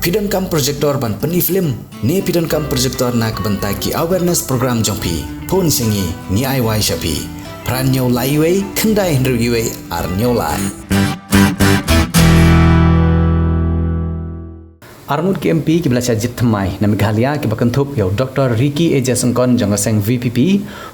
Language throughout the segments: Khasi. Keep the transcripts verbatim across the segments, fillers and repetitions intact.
Phi donkam projector ban pyni film ne phi donkam projector na ka bynta ki awareness program jong phi? Phone sha ngi, ngi ai wai sha phi. Phra hynñiew lai wei, khyndai hynriew wei, ar hynñiew lai. Arngut ki M P kiba la shah jied thymmai na Meghalaya kiba kynthup ïa u Doctor Ricky A J Syngkon jong ka seng V P P,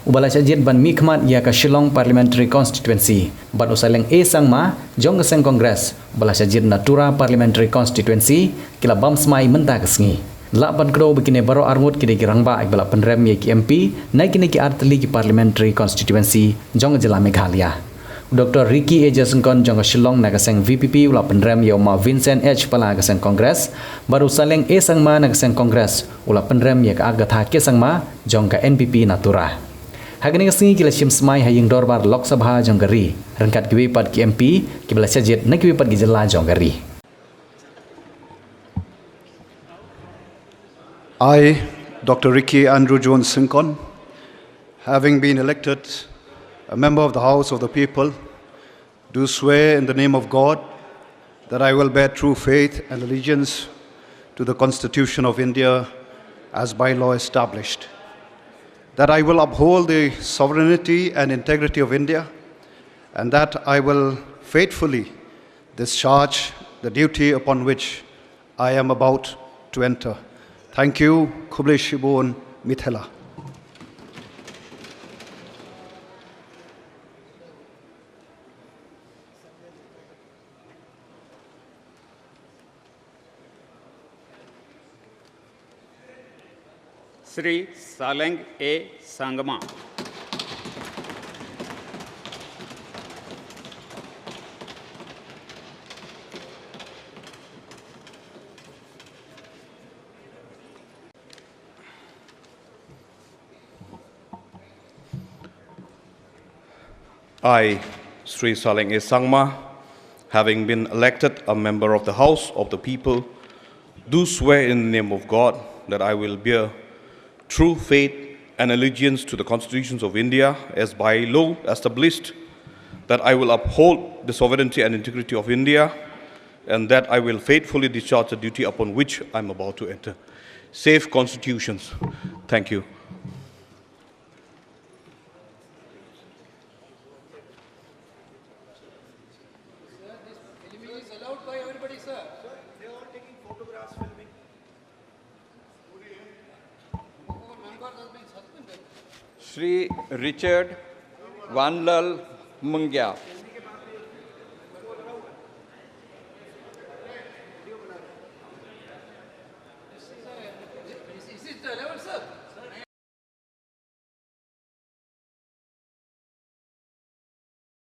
uba la shah jied ban mihkhmat ïa ka Shillong Parliamentary Constituency, bad u Saleng A Sangma jong ka seng Congress, uba la shah jied na Tura Parliamentary Constituency, ki la bam smai mynta ka sngi. Lah ban kdew ba kine baroh arngut ki dei ki rangbah kiba la pynrem ïa ki M P na kine ki artylli ki Parliamentary Constituency jong ka jylla Meghalaya. U Doctor Ricky A J Syngkon jong ka Shillong na ka seng V P P u la pynrem ïa u Ma Vincent H Pala ka seng Congress, bad u Saleng A Sangma na ka seng Congress u la pynrem ïa ka Agatha K Sangma jong ka N P P na Tura. Ha kane ka sngi ki la shim smai ha ïing dorbar Lok Sabha jong ka ri, ryngkat kiwei pat ki M P kiba la shah jied na kiwei pat ki jylla jong ka ri. I, Doctor Ricky Andrew Jones Syngkon, having been elected a member of the House of the People, do swear in the name of God that I will bear true faith and allegiance to the Constitution of India as by law established, that I will uphold the sovereignty and integrity of India, and that I will faithfully discharge the duty upon which I am about to enter. Thank you. Khublei shibun, Mithela. Shri Saleng A Sangma. I, Shri Saleng A Sangma, having been elected a member of the House of the People, do swear in the name of God that I will bear true faith and allegiance to the constitutions of India as by law established, that I will uphold the sovereignty and integrity of India, and that I will faithfully discharge the duty upon which I am about to enter. Safe constitutions. Thank you. Shri Richard Vanlal Mungia.